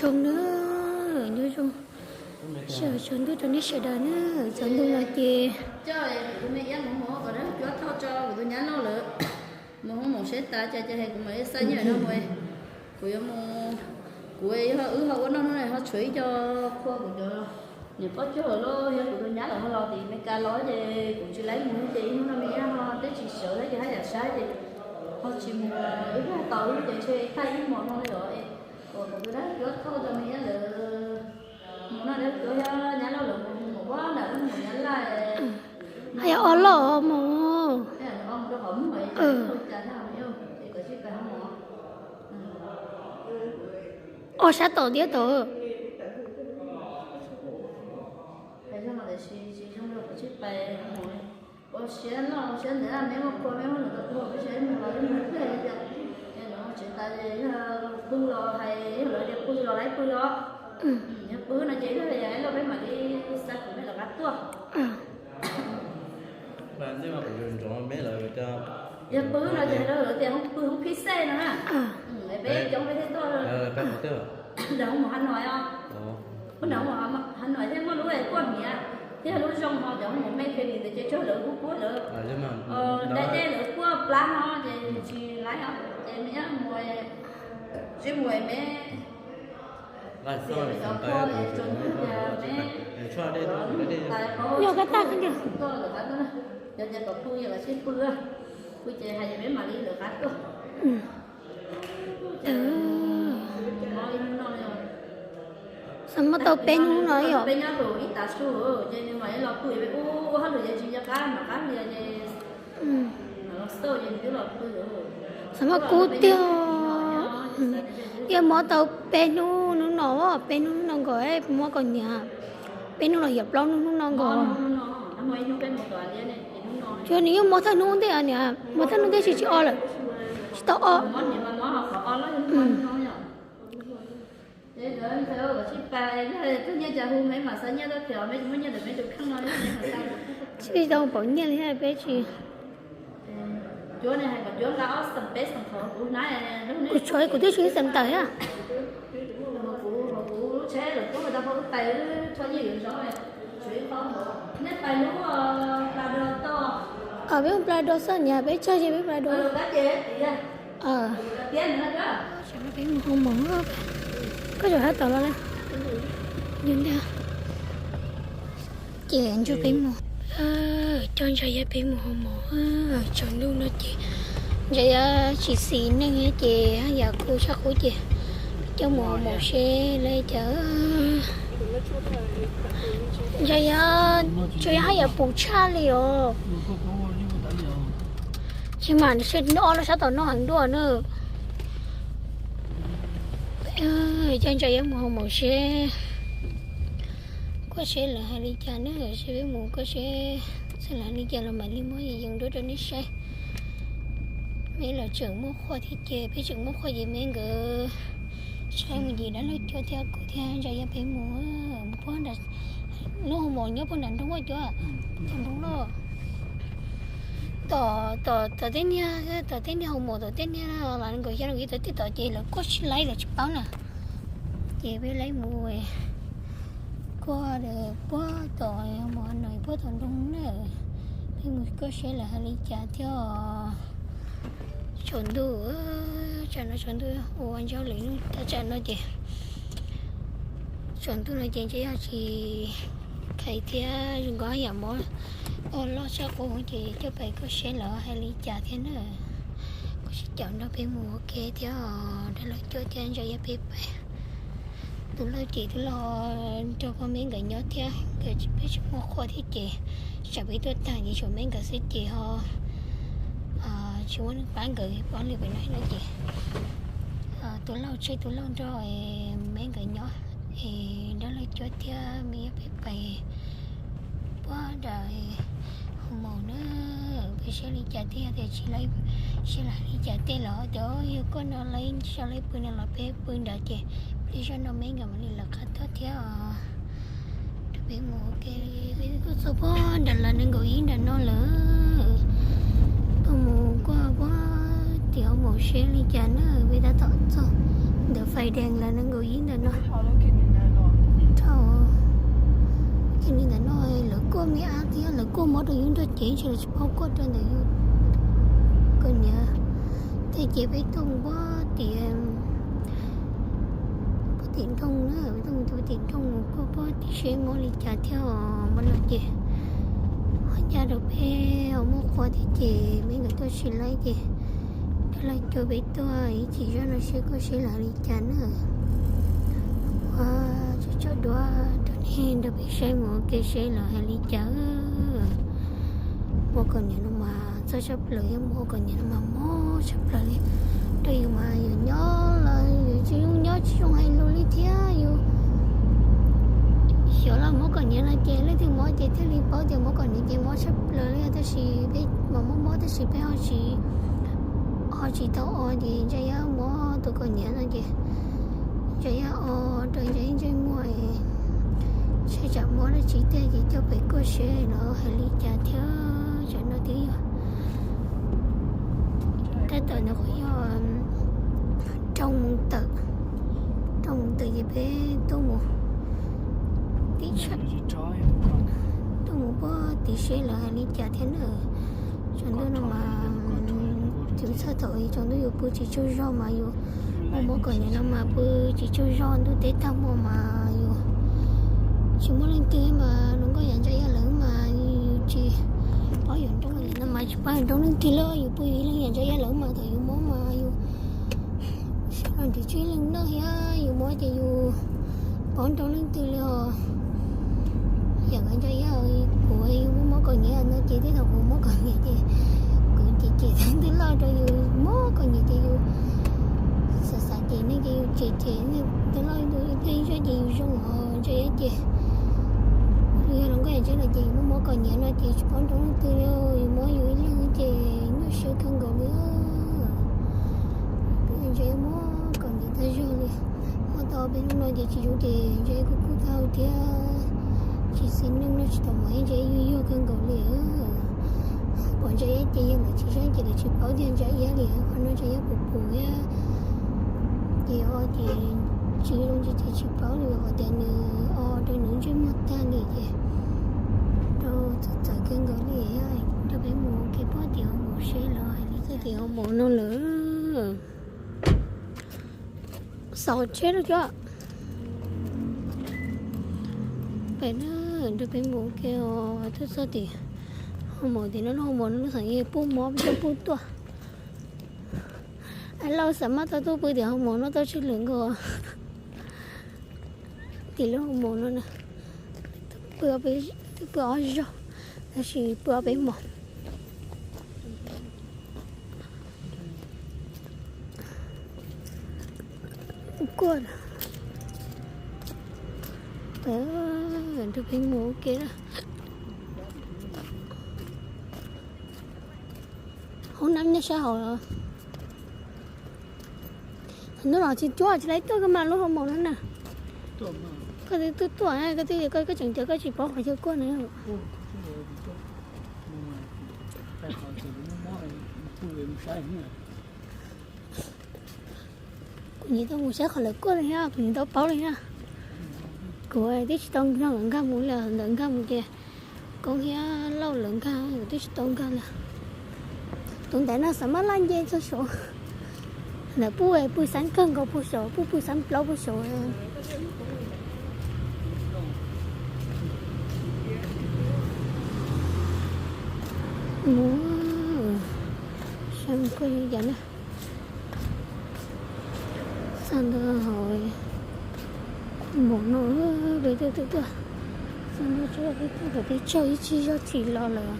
Zoo na, nyob zoo, sawv tsaus ntuj rau nej sawv daws na, tsaus ntuj no ces coj kuv tus me iab mus mus kom dab cuab thauj tso kuv tus nyab loj lawm. Mus hoob maum seb tas cas ces kuv mam li xa nyiaj no mus. Kuv yuav mus, kuv yog wb ho ua noj hnub no ho tshuav ib co qhua kuv cov niam poj cuag lawm los yog kuv tus nyab lawm ho los tim Meskas los ces kuv tsis laib mus ces ib hnub no me iab ho twb tsis sawv thiab ces haj yam sab ces ho tsis mus ib hnub tau ces ntshe thaij ib hmos no li os. Kuv tus dab cuab thauj rau me iab lawm, mus no dab cuab yog nyab loj lawm mus mus ua nram lub mus nyab laj. Haj yam ob loj mus. Ob sab tom thiab tod. Ua siab loj siab ntev, me muaj kua me muaj lwm tus kua peb seb mus los ib mus pliag li cas. Ces lawv tsev tas ces yog pw los hais, yog lawv tias pw los lawv pw los. Yog pw no ces yog lawv peb mam li xa kuv me lawv qab tuaj. Yog pw no ces lawv tias pw hoob phib xej no na. Peb coob peb thiaj tuaj. Nram hoob mos Hav Nois os. Nram hoob mos Hav Nois thiaj muaj lub kuaj hniav thiab lub zoo ho cov hoob mos me fem ntawd ces tsuag lawv kuj kuaj lawv. Dai dej lawv kuaj plab no ces tsis laib os ces me mus, tsis mus me. Yog kab taj kab ntag. Yog tias kom pw yog lawv sib pw, pw ces hais ces peb mam li lawv qab tuaj. Xav muab tau peb hnub no yom. Xav muab kub tiag. Yog muab tau peb hnub hnub no, peb hnub hnub no nkaus, muab kaus hniav, peb hnub los yog plaub hnub hnub no nkaus. Yog nws yeej muab thawj hnub ntej niam, muab thawj hnub ntej tsis tsis o lawm, tsis tau o. Tsis tau pauv nyiaj li peb tsis. Kuv tshuav kuv twb tsis xeem tawm thiab. Peb mus pla do xwb niam, peb tsawg ces peb pla do. Peb mus hoo maum, koj zaum sab tod los na. Ces ntshe peb mus, coj Ntsa Yab peb mus hoo maum. Tsaus ntuj no ces Ntsa Yab tsis xis neej ces haj yam kuj sab qub ces coj mus hoo maum seb lawv cas. Ntsa Yab, Ntsa Yab haj yam pus tshaj li os. Tsis mam no sab tom no heev dua na. Coj Ntsa Yab mus hoo maum seb, kuaj seb lawv hais li cas na, seb peb mus kuaj seb, seb lawv hais li cas los mam li muab yees duab rau nej saib. Me los tseem muaj qhua thiab ces peb tseem muaj qhua ces me nkawd saib mus ces dab laug cuab thiab kuv thiab Ntsa Yab peb mus, mus puag nram, lub hoo maum nyob puag nram nroog ua cuab, tom nroog loj. Tom, tom, tom tej niag, tom tej niag hoo maum tom tej niag los nkaus xya los nkaus yim tom tej tod ces lawv kuaj tsis laib lawv tsis paub na. Ces peb laib mus kuaj puag tom hoo maum no puag tom nroog na. Peb mus kuaj seb lawv hais li cas thiab. Tsaus ntuj, tsam no tsaus ntuj ua ntsaub lwm hnub thaj tsam no ces tsaus ntuj no ces ntshe yog tsis khaiv thiab zoo nkaus yam mov ua loj tshaj qub ces coj pais kuaj seb lawv hais li cas thiab na. Kuj sib caum nrog peb mus ua ke thiab, dab laug cuab thiab Ntsa Yab peb pais. Tus laug ces tus laug nrog pog me nkawd nyob thiab, nkawd peb tsis muaj qhua thiab ces tsam peb tuaj tag ces tshuav me nkawd xwb ces ho tsis muaj neeg pab nkawd pab li pem no no ces tus laug tseg tus laug nrog me nkawd nyob, es dab laug cuab thiab me Yab peb pais puag nram hoo maum na. Peb saib li cas thiab tias tsis laib, seb lawv hais li cas tej los tias yog koj no laib zoj laib pw no los peb pw nrad ces peb zoj no me nkawd mam li lawv qab tuaj thiab os. Rau peb mus ua ke, peb tuaj txog puag nram las nees nkaum ib nram no lawm. Tuaj mus kuaj puag tim hoo maum seb li cas na, peb tab tom txog ntawm fais dees las nees nkaum ib ntawm no. Kuaj me ab thiab lawv kuaj mob rau yus nrog cev ntshe lawv tsis paub kuaj rau ntawm yus kaus hniav. Tej ces peb tuaj mus puag tim, puag tim nroog na, peb tuaj mus tim nroog mus kuaj puag tim seb mob li cas thiab os. Mob no ces ho ncaj rau peb ho muaj qhua thiab ces peb nkawd tuaj tsis laib ces coj laib coj peb tuaj ib chim zoj no seb kuaj seb lawv hais li cas na. Ua tsaug tsaug duab rau nej nrog peb saib mus ua ke seb lawv hais li cas. Mob kaus hniav no mas txog tshaj plaws, yog mob kaus hniav no mas mob tshaj plaws li. Rau yus mas yus nyob los yus tsis zoo nyob tsis zoo hais lus li thiab yus xyov los mob kaus hniav no ces leej twg mob ces thiaj li paub tias mob kaus hniav ces mob tshaj plaws li. Tab sis peb mas mob mob tab sis peb ho tsis, ho tsis tau o ces Ntsa Yab mob tus kaus hniav no ces Ntsa Yab o rau Ntsa Yab ntsej muag, ntshe tsam mob dab tsi tiag ces coj pem kuaj seb lawv hais li cas thiab. Tsam no twb yog tab tom ntawm qhov yog rau moos tawm, rau moos tawm ces peb tuaj mus tim, tuaj mus puag tim seb lawv hais li cas thiab na. Tsam ntuj no mas yus txhaj thaum tsam ntuj yus pw tsis tsaug zog mas yus mob mob kaus hniav no mas pw tsis tsaug zog ntuj teb tag hmo mas yus tsis muaj leej twg mas hluas nkauj Yaj Ntsa Yab lawv mas yus tsis paub yuav nroo no mas tsis paub yuav nroo leej twg li. Yus pw yus ib leeg Yaj Ntsa Yab lawv mas thaum yus mob mas yus sawv los nrhiav tswj leej noj thiab yus mob ces yus paub nroo leej twg li os. Yam nkawd Ntsa Yab kuv yus mob kaus hniav no ces tej thaum kuv mob kaus hniav ces kuv cem cem twb loj rau yus mob kaus hniav ces yus xav xav cem nej ces yus cem cem nej twb loj rau yus tej zaj ces yus zoo os Ntsa Yab ces yus yog hluas nkauj Yaj Ntsa no ces yus mob mob kaus hniav no ces tsis paub nroo leej twg li, yus mob yus ib leeg ces nyuaj siab kawg nkaus li. Ntsa Yab mob kaus hniav tag zog li. Mob tau peb hnub no ces tsis zoo ces Ntsa Yab kuj kub tau thiab tsis xis neej noj tsis tau mov, Ntsa Yab yuag yuag kawg nkaus li. Pom Ntsa Yab ces yog lawv tsis saib ces lawv tsis paub tias Ntsa Yab li. Qhov no Ntsa Yab puas pum thiab ces o ces tsis zoo ces tsis paub li, qhov tias nws o rau nws ntsej muag tag li ces rau txawv txawv kawg nkaus li. Nrog peb mus ua ke puag tim hoo maum seb lawv hais li cas tim hoo maum no lawm. Xaus tsheb lawm thiab. Pem na, nrog peb mus ua ke os, tuaj txog tim hoo maum tim no, lub hoo maum no lub xeem yeej pub mob peb coj pub tuaj. Lauj, xav maj tau tuaj pw tim hoo maum no tau tsw lwm nkaus. Tim lub hoo maum no na, pw, twb pw ob zaug, tab sis pw ob peb hmos. Kuaj, nrog peb mus ua ke. Hoob nab nyob sab hauv los. Hnub no tsis cuab tsis laib tuaj koj mas lub hoo maum no na. Koj twb tuaj, koj twb, koj tseem tias koj tsis paub qhov chaw kuaj na. Kuv nim tau mus saib qhov lawv kuaj li thiab, kuv nim tau paub li thiab. Kuv twb tsis tau nkag, nkag mus li, ntawm nkag mus ces Koob thiab Lauj lawv nkag, kuv twb tsis tau nkag li. Tus ntawd no xav maj laj nce txog saud. Ntawd pub pw xab kawg nkaus puag saud, pub pw xab plaub puag saud. Mus, saib mus kuaj li cas na. Txog ntua hauv maum no, peb tuaj tuaj tuaj, txog ntua tsuas peb tuaj pem peb tsaug ib tsig zog tsis los lawm.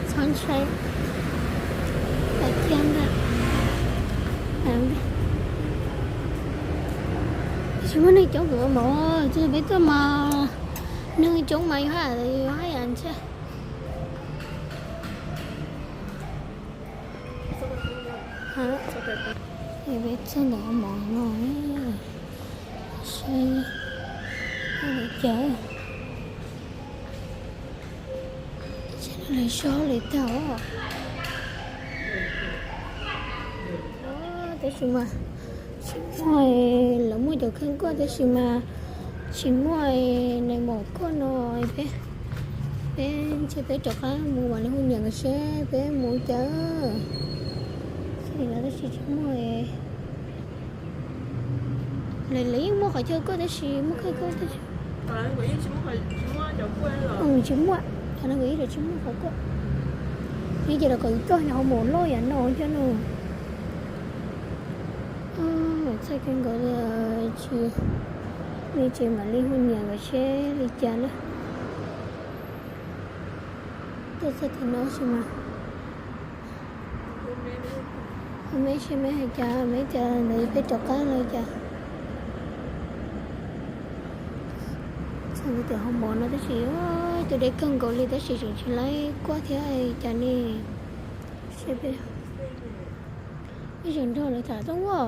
Txhob ntshai, tag kiag ntag. Tsis muaj neeg coob heev mog, tsis peb tuaj mas neeg coob mas yus haj, yus haj yam ntshai. Peb txog ntawm mov no, saib li cas. Lawv so li tag os. Tab sis mas tsis muaj, lawv muaj cov kheej kuaj tab sis mas tsis muaj nais maum kuaj no. Peb, peb ntshe peb rov qab mus mam li hu niam nkawd seb peb mus cas. Tab sis tsis muaj. Lawv yeej muaj qhov chaw kuaj tab sis muaj kheej kuaj tab sis tsis muaj, cov no nkawd yeej tsis muaj qhov kuaj. Neb ces los kom yus coj nws ho mus loj yam no coj no. Txhaj kawg nkaus li, tsis, neb ces mam li hu niam nkawd seb li cas na. Tuaj txog tim no sis mas hu meb seb meb hais cas, meb cas ntawd peb rov qab los cas. Txog ntawm ho mov no tab sis tus deb kawg nkaus li tab sis tseem tsis laib kuaj thiab cas ne. Seb peb, ib zaug nrog lawv tham tau ua.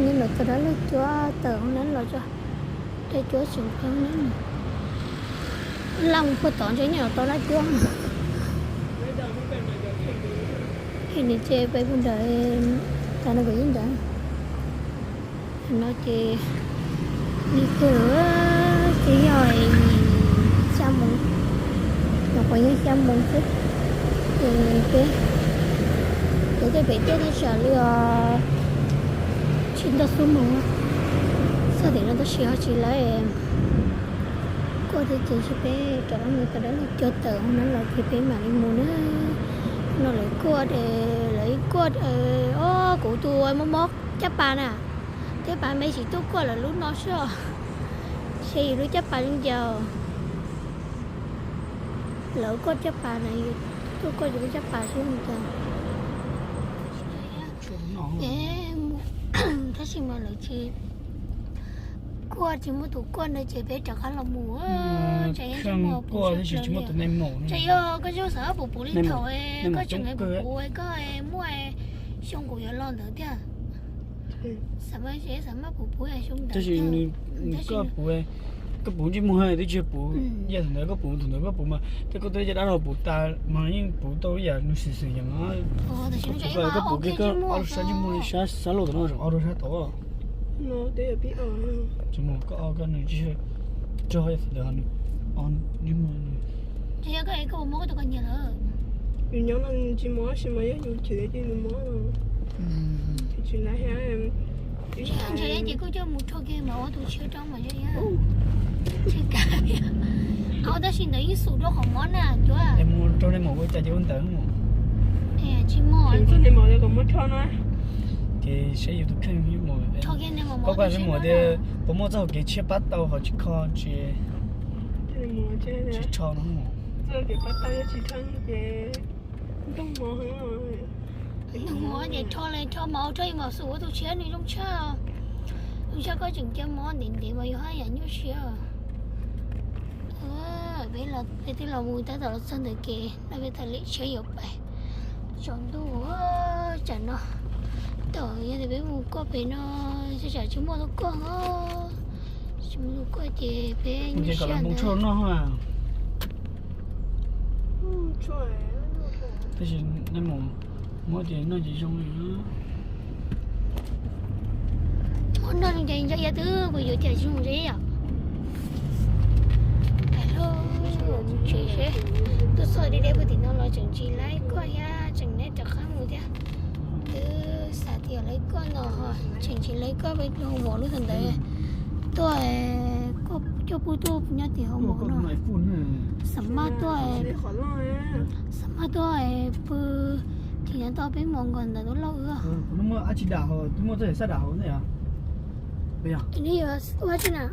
Nyob los txog dab laug cuab tawm hauv nab los tso, dab cuab tseem pheej nab. Laj mus puag tod ntshe nyob los tau dab cuab. Ces nws ces peb puag nram, tas no kuv yeej nram no ces nws twb ces yog xya moos, nyuam qhuav yog xya moos xwb. Ces peb, ces tej pem tej thaj tsam li os tsis ntau xuab moos, txog tim no tab sis ho tsis laib kuaj thiab ces peb rov qab mus tau dab laug cuab tawm hauv nab los ces peb mam li mus na. No lawv kuaj, lawv kuaj, o, kuv tus mob mob caj pas na, thiab pas me tsis tuaj kuaj lawv lub no xwb os. Xyov yus lub caj pas zoo cas. Lawv kuaj caj pas na, yus tuaj kuaj yus lub caj pas xwb zoo cas. Tab sis mas lawv tsis kuaj, tsis muaj tus kuaj ntawd ces peb rov qab los mus. Tseem yog koj zaug xav puv puv li thaum koj tseem puv puv koj muaj xyoo kuv yuav los ntawd tiag. Xav mas xav mas puv puv xyoo ntawd. Tab sis koj puv, koj puv ntsej muag twb tsis puv, yam thaum ntawd koj puv, thaum ntawd koj puv mas tej koj twb caj dab los puv tas mas yeej puv tau ib yam nws xwm xwm yam no. Koj puv kiag koj ob rau sab ntsej muag, sab, sab laug tom no, ob rau sab tod. Tsis muaj, koj ob koj nws tsis rog yam thaum ntawd nws ob ntsej muag nws. Yus nyob no tsis mos sis mas yog yus cem ces nws mos. Tsis na, ces kuj coj mus rho kiag mas ua tus tshiab rau mas yog. Tsis kav, tab sis ntawd yeej xum rau qhov mob na cuab. Mus rau nej mus ua cas ces ua ntawd. Tsis mos, txog nej mus kom muab rho no. Ces saib yus tus kheej mus rho kiag nej mus, koj mus tias puas muaj txoj hau kev tshiab pab tau qhov tsis kho tsis, tsis rho no. Txoj kev pab tau yog tsis rho ces ntoo mos heev. Ntoo mos ces rho li rho mas rho ib mas xum ua tus tshiab nws zoo tshaj. Zoo tshaj koj tseem cia mos ntev ntev mas yus haj yam nyuaj siab. Peb twb los mus tab tom los txog ntawm kev no peb tas li tshiab yuav pais tsaus ntuj tsam no. Tam yog tias peb mus kuaj pem no, tsam tsis muaj tus kuaj os. Tsis muaj tus kuaj ces peb nyuaj siab ntag. Tab sis nej mus muab ces noj ces zoo li. Muab noj zoo ces nco iav twb kuv yuav cas zoo li yom. Hais lub tsev seb tuaj txog deb deb puag tim no los tseem tsis laib kuaj thiab tseem neb rov qab mus thiab. Twb xav tias laib kuaj no ho tseem tsis laib kuaj peb tus hau mos lub thaum ntawd tuaj kuaj coj pw tuaj nyob tim hau mos no. Xam maj tuaj, xam maj tuaj pw tim no tau peb mos nkaus ntawd tuaj lauj ua. Twb muaj dab tsi dam hauv, twb muaj txoj xab dam hauv ntej. Neb yuav ua tsi na?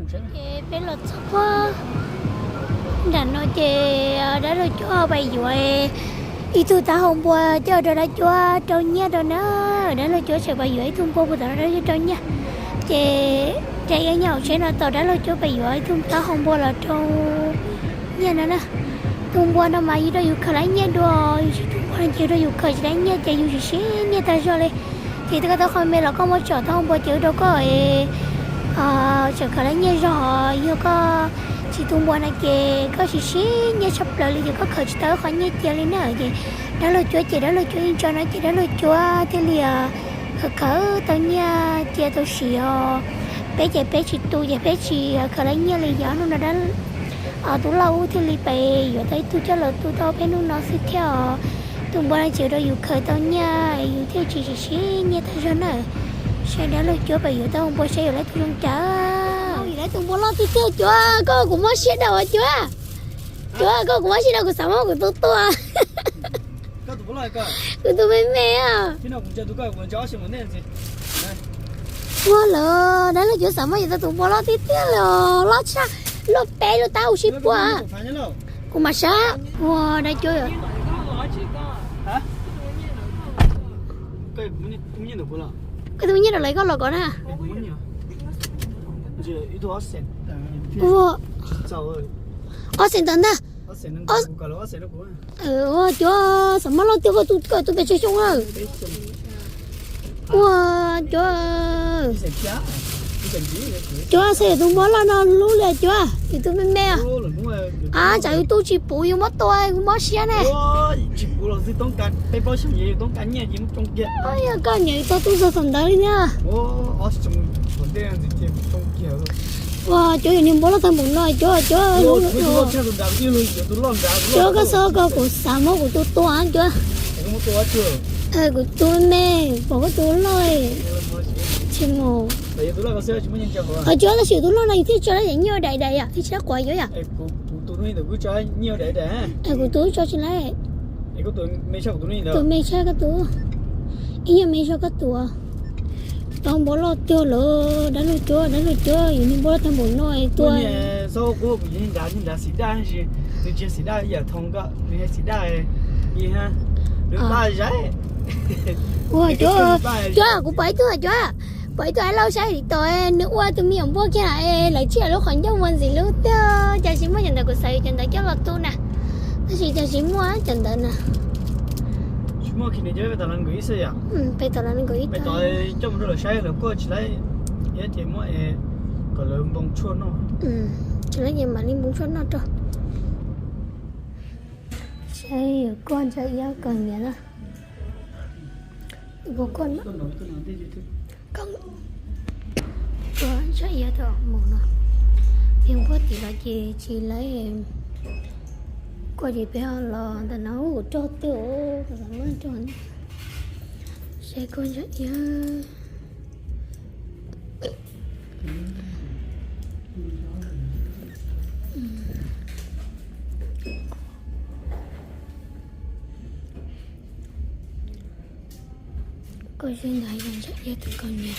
Ces peb los txog puag nram no ces dab laug coj pais yuav Ib tug taub hau npua coj rau dab cuab rau nyiaj rau na. Dab laug cuab tseem pais yuav ib tug npua puag tom no rau nyiaj. Ces dab iab nyob hauv tsheb no tos dab laug cuab pais yuav ib tug taub hau npua los rau nyiaj no na. Tus npua no mas yus rau yus khaws laib nyiaj dua, yus tsis tus npua no ces yus rau yus khaws tsis laib nyiaj ces yus tsis sib nyiaj tag zog li. Ces koj taub qhov me los koj muab tsom taub hau npua ces wb rau koj es tseem khaws laib nyiaj zog, yog koj tsis tus npua no ces koj tsis sib nyiaj tshaj plaws li ces koj khaws tsis tau qhov nyiaj cia li na. Ces dab laug cuab ces dab laug cuab yeej tso no ces dab laug cuab thiaj li khaws khaws tau nyiaj cia tau siv os. Peb ces peb tsis tu ces peb tsis khaws laib nyiaj li, yog hnub no tus loj ub thiaj li pais yuav tau ib tug coj los tu rau peb hnub no xwb thiab os. Tus npua no ces rau yus khaws tau nyiaj yus thiaj tsis tsis sib nyiaj tag zog na. Saib dab laug cuab pais yuav tau npua saib yuav lawv tus zoo cas. Yuav lawv tus npua loj tiag tiag cuab, koj kuv mob siab rau cuab. Cuab, koj kuv mob siab rau kuv xav muab kuv tus tua. Kuv tus me me os. Ua lawm dab laug cuab xav muab yuav tau tus npua loj tiag tiag li os, loj tshaj, luaj peb luaj tab ua sib puag. Kuv mam sab ua dab cuab. Koj tus nyiaj rau lawv koj los kov na. Ua, ob xees tawm ntag. Cuab, xav muab loj tiag koj tus pes tsawg xyoo na. Ua, cuab, cuab, xav yuav tus npua loj no hlub li cuab, yus tus me me. Ab, tsam yus tu tsis puv yus muab tua mob siab ne. Yog koj niam yus tau tu zog thaum ntawd li na. Ua, cuab, yus niag npua loj tag npaum no cuab, cuab, cuab, koj xav koj kuv xav muab kuv tus tua cuab. Kuv tus me, pom koj tus loj tsis mus. Cuab, tab sis tus loj no yus thiaj tso nyiaj dais dais yom, thiaj tsis dab quav yuav yom. Kuv tus tso tsis laib. Tus me tshaj koj tus, ib nyuag me tshaj koj tus. Tau npua loj tiag lawm, dab laug cuab, dab laug cuab, yus niag npua loj tag npaum no tua. Ua, cuab, cuab, kuv pom ib tug, cuab, pom ib tug dab laug saib tim tod, nws ua tus me nyuam npua kiag lawm, lawv tsiaj lub qhov ncauj mus ntxiv lub tiag, cas tsis muaj cov ntawd, kuv xav yuav cov ntawd coj los tu na, tab sis cas tsis muaj cov ntawd na. Peb tom los nkaus ib tag, lawv kuaj tsis laib, ces muab kom lawv npoo tshuaj noj. Tsis laib ces mam li npoo tshuaj noj rau. Saib kuaj ntsa iab kawg nyiam na. Npua kuaj no, kuaj ntsa iab tau mus no, yog npua tim los ces tsis laib. Kuaj ces peb ho los ntawm no, ua rog twg, saib kuaj ntsa iab. Koj zeb ntawd yog ntsa iab tus koj niam.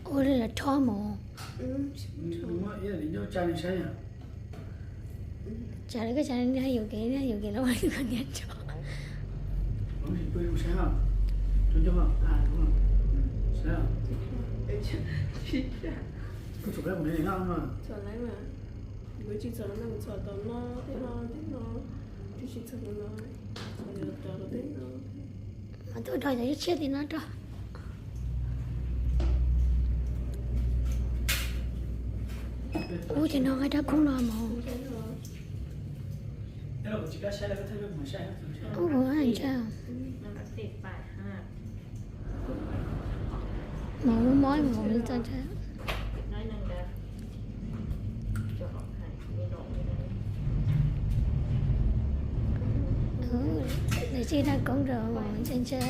Ua li los rho mus. Tsam li koj tsam li yuam kev, yuam kev los ua li koj niam tso. Mas tuaj rau cov tshiab tim no rau. Ub, ces no nqa rab koob no mus. Ub, ntsa. Mus mob mus li txog ntsa. Lawv tsis rab koob rau ntsa ntsa.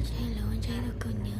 Saib lawv ua ntsaib tau kawg nyob.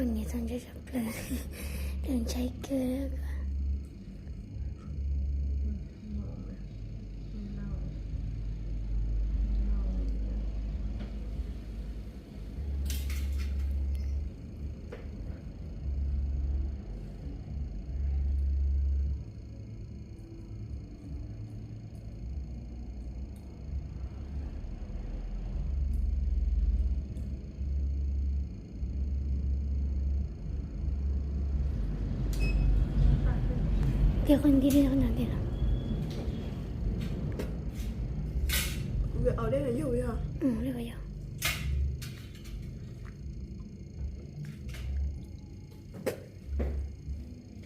Niam txog ntshai tshaj plaws, ntshai kawg. Tiag, qhov ntij li qhov ntawd tiag los? Li ko yog.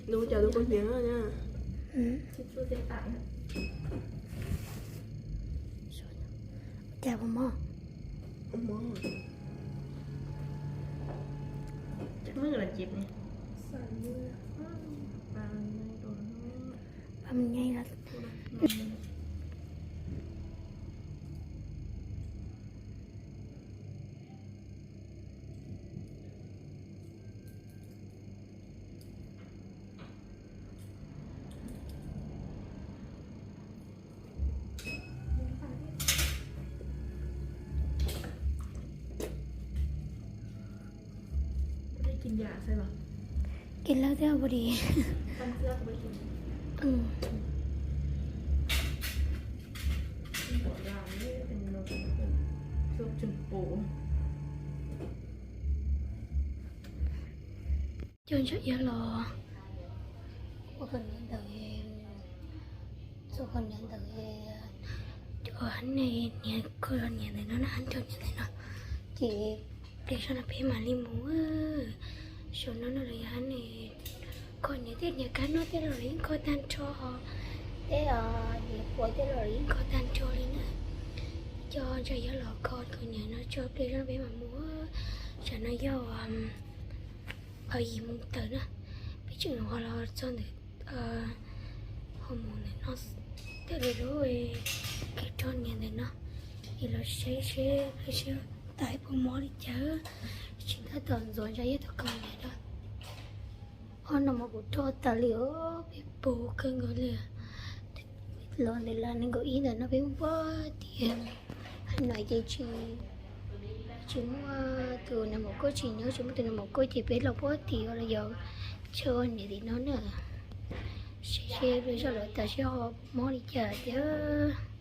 Nws ua cas tus kua hniav no na. Cas puas mob? Pab me nyuam los. Kev lawv thiab ua li. Coj ntsa iab los ua qhov niam ntawd, txog qhov niam ntawd, cov hab ne, niam kho niam ntawm no na, hab nrog niam ntawm no, ces pliag zog no peb mam li mus. Saum no no los yog hab ne, kho niam tej niag kab noj tej los yeej kho tag nrho, tej niag quav tej los yeej kho tag nrho li na. Coj ntsa iab los kho kho niam no tso pliag zog no peb mam mus. Tsam no yog yim moo tawm na, peb tseem ho los txog ntawm ho mus ntawm no, tej lub kev roj niam ntawm no, es los saib seb pliag zog tas puas mob li cas. Tsis tab tom ntxuav ntsa iab tau kho niam na. Ob no mas kuv roj tas li os, peb puas kawg nkaus li. Los ntawm lab nees nkaum ib ntawm no peb muaj pab tias, hab no ces tsis, tsis muaj tus nais maum koj tsis nyob, tsis muaj tus nais maum koj ces peb los pab tias los yog tso niam tim no na. Seb seb pliag zog los tas seb ho mob li cas tiag.